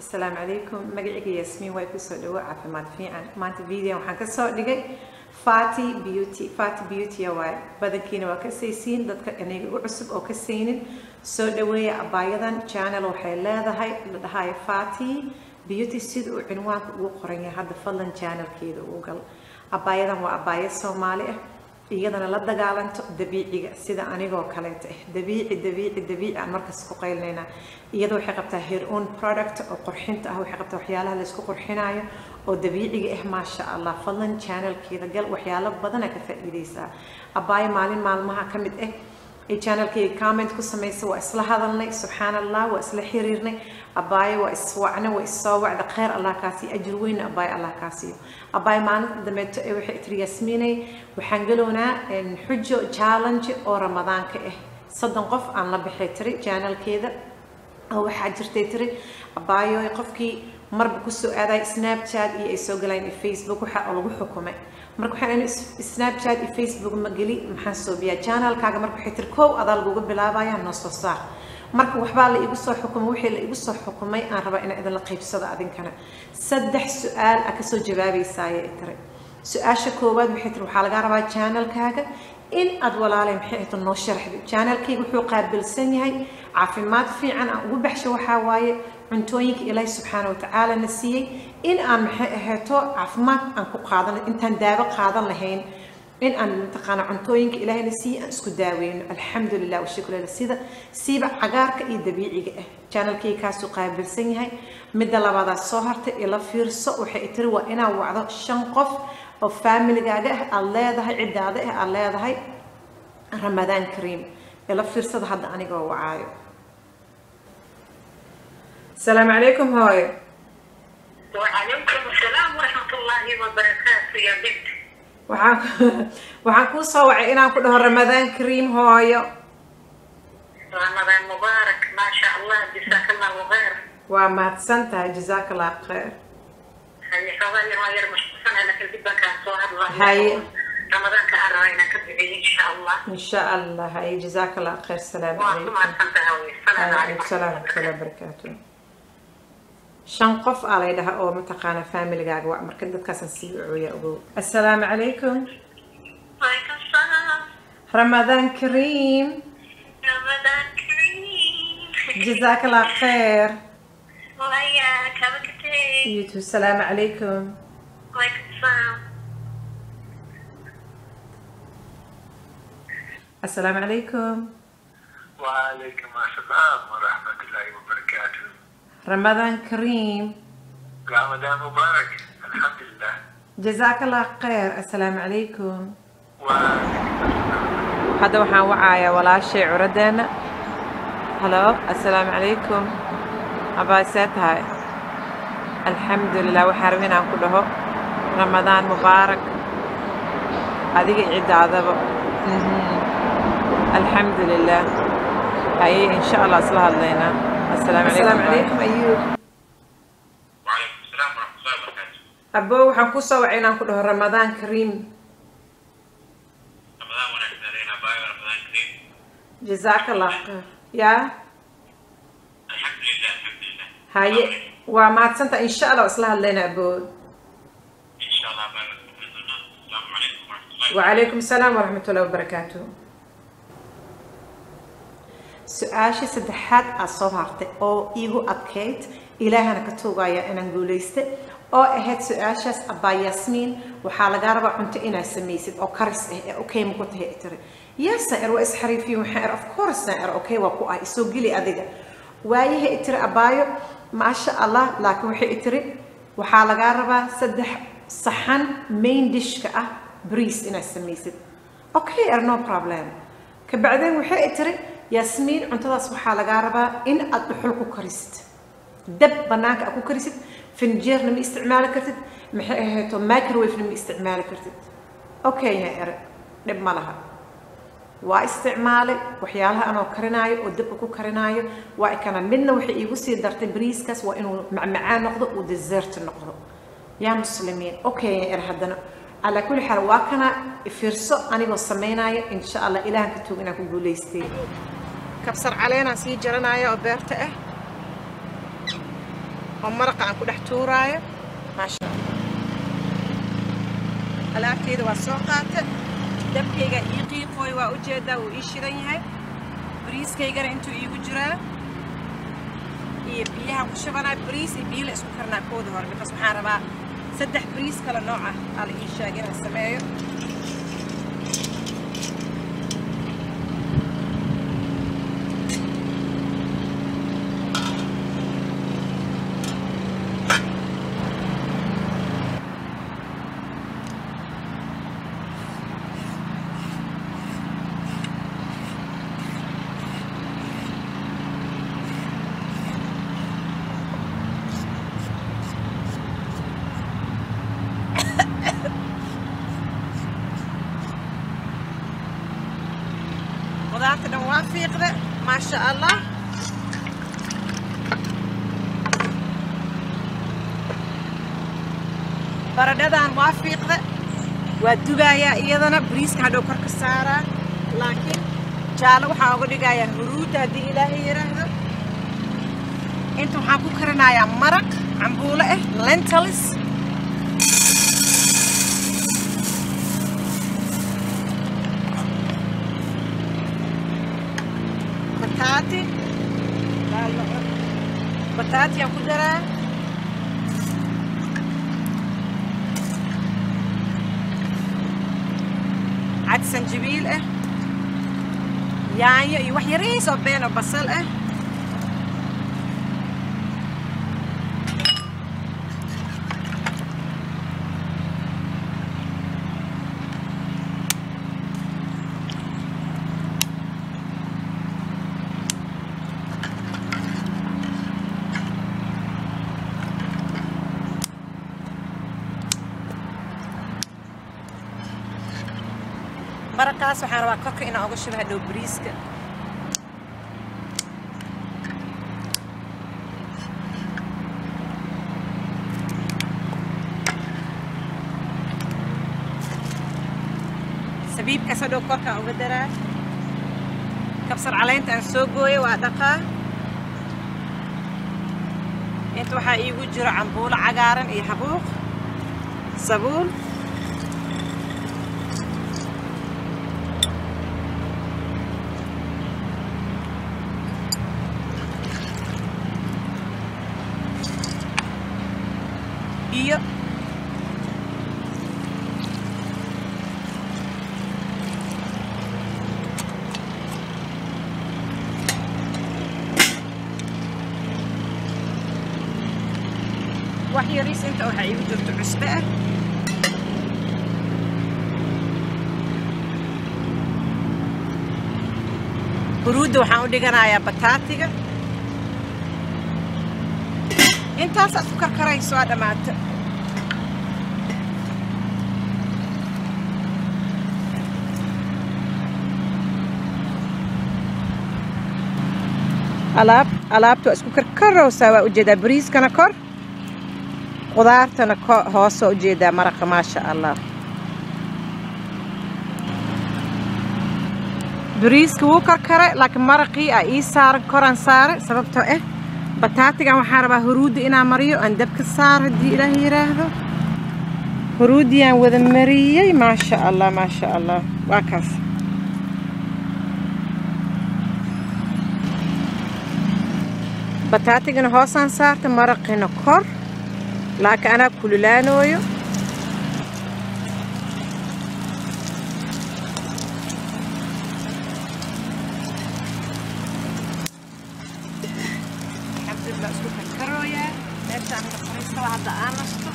Asalaamu calaykum. Magacayga Yaasmiin way, kusoo dhawo Caafimaad Fiican. Maanta video waxaan ka soo dhigay Fati Beauty. Fati Beauty waay, badankiina waa ka saysiin. Dadka aniga ugu cusub oo ka saynin, soo dhaweeya abaayadan. Channel waxay leedahay la dhahayo Fati Beauty, sida uu cinwaanka ugu qoran yahay hadda. Fadlan channelkeeda ugu gal. Abaayadan waa abaayo Soomaali ah, iyadana la dagaalanto dabiiciga sida anigoo kaleeta ah. Dabiici, dabiici, dabiici aan markas ku qaylinayna. Iyada waxay qabtaa her own product oo qurxinta ah. Waxay qabtaa waxyaalaha la isku qurxinayo oo dabiiciga ah, maasha Allah. Fadlan channelkeeda gal, waxyaalo badana ka faa'iidaysaa. Abaayo maalin maalmaha ka mid ah ay channelkayga comment ku samaysa, waa isla hadalnay, subxaan Allah, waa isla xiriirnay. Abaayo waa iswacna, waa issoo wacda. Khayr Allah kaa siiyo, ajir weyn abaayo Allah kaa siiyo. Abaayo maalinta dambeeto ee waxay tiri: "Yasmiinay, waxaan galownaa xujo challenge oo Ramadaanka ah, 30 qof aan la baxay," tiri. Channelkeeda oo waxaa jirtay, tiri abaayo, qofkii marba kusoo aaday Snapchat iyo ay soo galayeen iyo Facebook waxa oo lagu xukumay. Marka waxaan Snapchat iyo Facebook ma geli, maxaan soo biyaa channelkaaga? Marka waxay tiri: "Kow adaa laguga bilaabaya, noo soo saar." Marka waxbaa la igu soo xukumay. Wixii la igu soo xukumay aan rabaa inaan idinla qaybsado adinkana. Saddex su-aal a kasoo jawaabaysaayay tiri. Su-aasha koowaad waxay tiri: waxaa lagaa rabaa channelkaaga in aad, walaalay, maxay ahayd, noo sharaxdo. Channelkayga wuxuu qaabilsan yahay Caafimaad Fiican aan ugu baxsho, waxaa waaye cuntooyinka Ilaahi subxaana watacaala na siiyey in aan, maxay ahayto, caafimaad aan ku qaadan intaan daawo qaadan lahayn, in aan mataqaana cuntooyinka Ilaahayna siiyey aan isku daaweyno, alxamdulilah washukru lilah, sida siiba cagaarka iyo dabiiciga ah. Channelkayga kaasuu qaabilsan yahay. Midda labaadaa soo hartay, ila fiirso, waxay tiri: waa inaad wacdo shan qof oo familigaaga ah, aad leedahay, ciddaada ah, aad leedahay Ramadaan kariim. Ila fiirsada hadda anigoo wacaayo. Asalaamu calaykum, hooyo. وعليكم السلام ورحمة الله وبركاته يا بنت. Waxaan kuu soo wacay inaan ku dhaho Ramadaan kariim, hooyo. رمضان مبارك، ما شاء الله، جزاك الله خير. Waa mahadsan tahay, jazaaka Allah khayr. هاي حوالي غير مشغولة لكن بدك كان صواب. هاي. رمضان كأرأينا كبعي إن شاء الله. In sha Allah. Hay, jazaaka Allah khayr. Asalaamu وأنتم calaykum. السلام calaykum عليكم. Salaam waraxmatullahi wabarakaatu. Shan qof aa lay dhaha oo mataqaana familigaaga waa. Marka dadkaasaan sii wacooya, ogow. Assalaamu calaykum. وعليكم السلام. Ramadaan kariim. رمضان كريم. Jazaaka Allah khayr. وإياك، have a good day. You too. Asalaamu calaykum. وعليكم السلام. Assalaamu calaykum. وعليكم السلام ورحمة الله وبركاته. Ramadaan kariim. رمضان مبارك، الحمد لله. Jazaaka Allah khayr. Assalaamu calaykum. وعليكم السلام. Hadda waxaan wacayaa walaashay curadeena. Halo, assalaamu calaykum, abaa, see tahay? Alxamdulilah. Waxaan rabay inaan ku dhaho Ramadaan mubaarak adiga ciddaadaba. Alxamdulilah. Haye, insha Allah isla hadlaynaa. Assalaamu calaykum, Ayuub. وعليكم السلام ورحمة الله وبركاته. Abo, waxaan ku soo wacay inaan ku dhaho Ramadaan kariim. رمضان ونحن علينا باي، رمضان كريم. Jazaaka Allah khayr yaa. الحمد لله، الحمد لله. Haye, waa mahadsanta. Insha Allah isla hadlaynaa, abo. إن شاء الله باي. السلام عليكم ورحمة الله. وعليكم السلام ورحمة الله وبركاته. Su-aashii saddexaad aad soo hartay oo iigu adkayd, Ilaahana ka tuugaya inaan guulaystay, oo ahayd su-aashaas: "Abaa Yaasmiin, waxaa lagaa rabaa cunto inaad samaysid oo karis ah ee okay ma ku tahay?" Tiri. "Yes," aan ir. Waa isxariifiyin. Waxaan ir, "Of course," aan ir, "okay waa ku ah, isoo geli adiga." Waayahay, tiri abaayo, maasha Allah. Laakiin waxay tiri: waxaa lagaa rabaa saddex saxan main dishka ah, bariis inaad samaysid. "Okay," er, "no problem." Kabacdeen waxay tiri: "Yaasmiin, cuntadaas waxaa lagaa rabaa in aad dhuxul ku karisid, dab banaanka aad ku karisid, finjeerna ma isticmaali kartid, maxay ahayto, microwave-na ma isticmaali kartid." "Okay," ya ere, "dhib ma laha." Waa isticmaalay waxyaalaha anoo karinaayo oo dabka ku karinaayo. Waa ikana midna waxay iigu sii dartay: bariiskaas waa inuu macmacaan noqdo, uu dessert noqdo. Yaa muslimiin, "Okay," ya ere. Haddana calaa kulli xaal waa kana, fiirso anigoo samaynaya. Insha Allah Ilaahan ka tuug inaan ku guulaystay. Kabsar caleenaan sii jaranaya oo beerta ah. oo maraqa aan ku dhex tuuraayo. Maasha Allah, alaabteyda waa soo qaata. Dabkayga ii qiiqooy, waa ujeedaa, wuu ii shidan yahay. Bariiskaygana intuu iigu jiraa iyo biyaha ku shubanaa. Bariis iyo biyo la isku karnaa kooda hore, because waxaan rabaa 3 bariis kala nooc ah aa la ii sheegay inaan sameeyo. Qudaarta dhan waa fiiqda, maasha Allah. Baradhadan waa fiiqda, waa dubayaa iyadana, bariiska hadhow kor ka saaraa, laakiin jaallo waxaan uga dhigayaa huruudda haddii Ilaahay yidhaahdo. Inta waxaan ku karinayaa maraq cambuulo ah, lentils. Bataati, bataati aan ku daraa. Cad sanjabiil ah, yaanyo iyo wax yariis oo been oo basal ah. Maraqaas waxaan rabaa korka inaan uga shubo hadhow bariiska. Sabiibkaas hadhow korkaan uga daraa. Kabsar caleenta aan soo gooyay waa dhaqaa. Inta waxaa iigu jiro cambuulo cagaaran iyo habuuq sabuul. Biyo, wax yariis. Inta waxaa iigu jirto cusbe ah. Huruudda waxaan u dhiganayaa bataatiga. Intaas aad ku karkarayso waa dhammaata. Alaabta waa isku karkarowsaa, waa ujeedaa. Bariiskana kor, qudaartana hoos, waa ujeedaa maraqa, maasha Allah. Bariiska wuu karkaray, laakiin maraqii aa ii saaran koraan saaray, sababtoo ah bataatigan waxaan rabaa huruudda inaan mariyo, aan dabka saaro haddii Ilaahay yidhaahdo. Huruuddiyaan wada mariyey, maasha Allah, maasha Allah, waa kaas. Bataatigana hoosaan saarta, maraqina kor, laakiin anaa kululaanooyo. Alxamdulillah, isku karkarooyaa. Meeshaan fariista hadda aan nasto.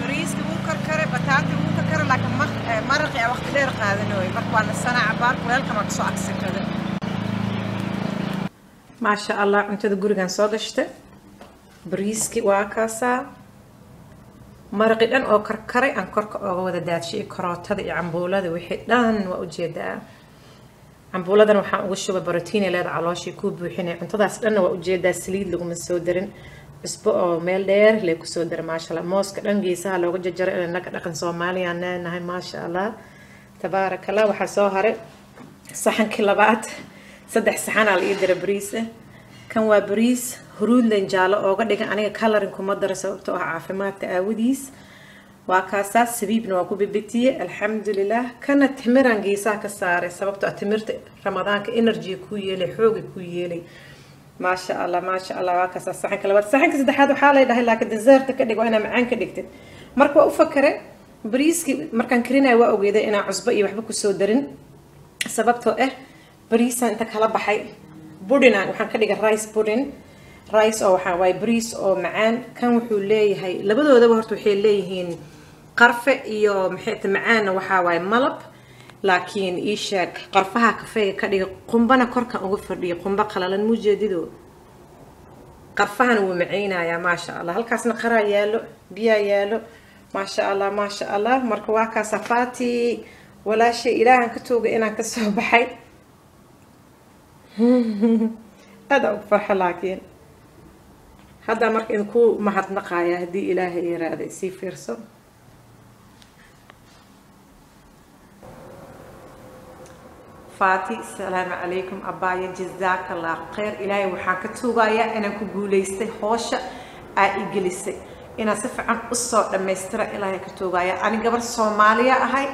Bariiska wuu karkaray, bataati wuu karkaray, laakiin maraqii aa waqti dheer qaadanooyo. Marka waa nasanaa cabaar, kuleelkan waa kasoo agsikada. Maasha Allah, cuntada gurigan soo gashtay. Bariiski waa kaasaa, maraqi dhan oo karkaray aan korka ooga wada daadshay, iyo karootada iyo cambuulada, wixii dhan waa ujeedaa. Cambuuladan waxaan uga shubay borotiin leeda, calooshii kuu buuxinay. Cuntadaas dhanna waa ujeedaa, saliid laguma soo darin. Cusbo oo meel dheer lee kusoo dara, maasha Allah. Mooska dhan geesaha looga jarjaray, inaga dhaqan Soomaaliyaan leenahay, maasha Allah, tabaaraka Allah. Waxaa soo haray saxankii labaad. 3 saxanaa la ii dira bariis ah. Kan waa bariis huruudlen jaallo ooga dhigan. Aniga coloring kuma daro sababtoo ah caafimaadka aawadiis. Waa kaasaas, sabiibna waa ku bibitiyey, alxamdulilah. Kana timiraan geesaha ka saaray sababtoo ah timirta Ramadaanka energy kuu yeelay, xooga kuu yeelay, maasha Allah, maasha Allah. Waa kaasaa saxanka labaad. Saxanka saddexaad waxaa lay dhahay laakiin desserta ka dhig, waa inaa macaan ka dhigtid. Marka waa u fakare bariiskii markaan karinayo, waa ogeeday inaan cusbo iyo waxba kusoo darin, sababtoo ah bariisaan inta kala baxay pudding-aan waxaan ka dhigay rice pudding, rice oo waxaa waaye bariis oo macaan. Kan wuxuu leeyahay, labadoodaba horta waxay leeyihiin qarfe iyo maxay ta macaanna, waxaa waaye malab, laakiin ii sheeg qarfaha kafeega ka dhigay, qumbana korkan uga fadhiya, qumbo qalalan mujeedido. Qarfahana wuu macaynayaa, maasha Allah. Halkaasna qaraa yaalo, biyaa yaalo, maasha Allah, maasha Allah. Marka waa kaasa Fati walaashay, Ilaahan ka tuuga inaan kasoo baxay, aada ugu farxo. Laakiin hadda marka idinku mahadnaqaya haddii Ilaahay yiraahda, isii fiirso. Fati, asalaamu calaykum abbaaya, jazaaka Allah khayr. Ilaahay waxaan ka tuugayaa inaan ku guulaystay hoosha aa i gelisay, inaan si fiican usoo dhammaystira Ilaahay ka tuugaya. Ani gabar Soomaaliya ahay,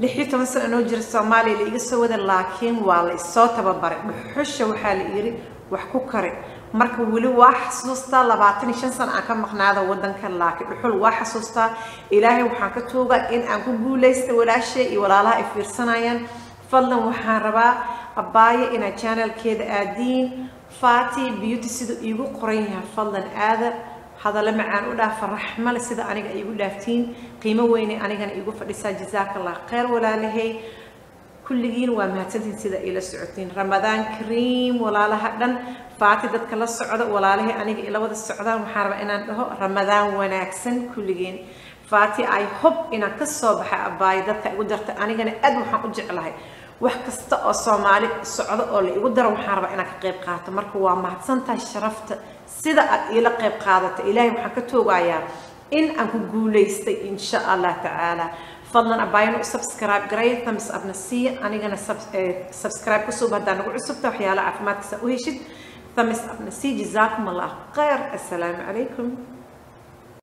16 sano anoo jira Soomaaliya la iga soo wada, laakiin waa la isoo tababaray. Dhuxusha waxaa la yiri wax ku kari. Marka weli waa xasuustaa, 25 sano aan ka maqnaada wadanka, laakiin dhuxul waa xasuustaa. Ilaahay waxaan ka tuugaa in aan ku guulaystay. Walaashay iyo walaalaha ay fiirsanayaan, fadlan waxaan rabaa abbaaya inaad channelkeeda aadiin, Fati Beauty siduu iigu qoran yahay. Fadlan aada, hadallo macaan u dhaafa, raxmale sida aniga iigu dhaaftiin, qiimo weyne anigana iigu fadhisaa. Jazaaka Allah khayr walaalahay, kulligiin waa mahadsantiin sida ila socotiin. Ramadaan kariim walaalaha dhan. Faati dadka la socda, walaalahay aniga ila wada socdaan, waxaan rabaa inaan dhaho Ramadaan wanaagsan kulligiin. Faati, I hope inaan ka soo baxay abaayo dadka igu darta. Anigana aad waxaan u jeclahay wax kasta oo Soomaali socdo oo la igu daro, waxaan rabaa inaan ka qayb qaato. Marka waa mahadsantahay sharafta sida aad iila qayb qaadata. Ilaahay waxaan ka toogayaa in aan ku guulaystay, insha Allah tacaala. Fadlan abaayana u subscribe garay, thumbs upna siiya, anigana subscribe ku suub haddaa nagu cusubta, waxyaala caafimaadkiisa u heshid. Thumbs upna sii. Jazaakum Allah khayr. Assalaamu calaykum.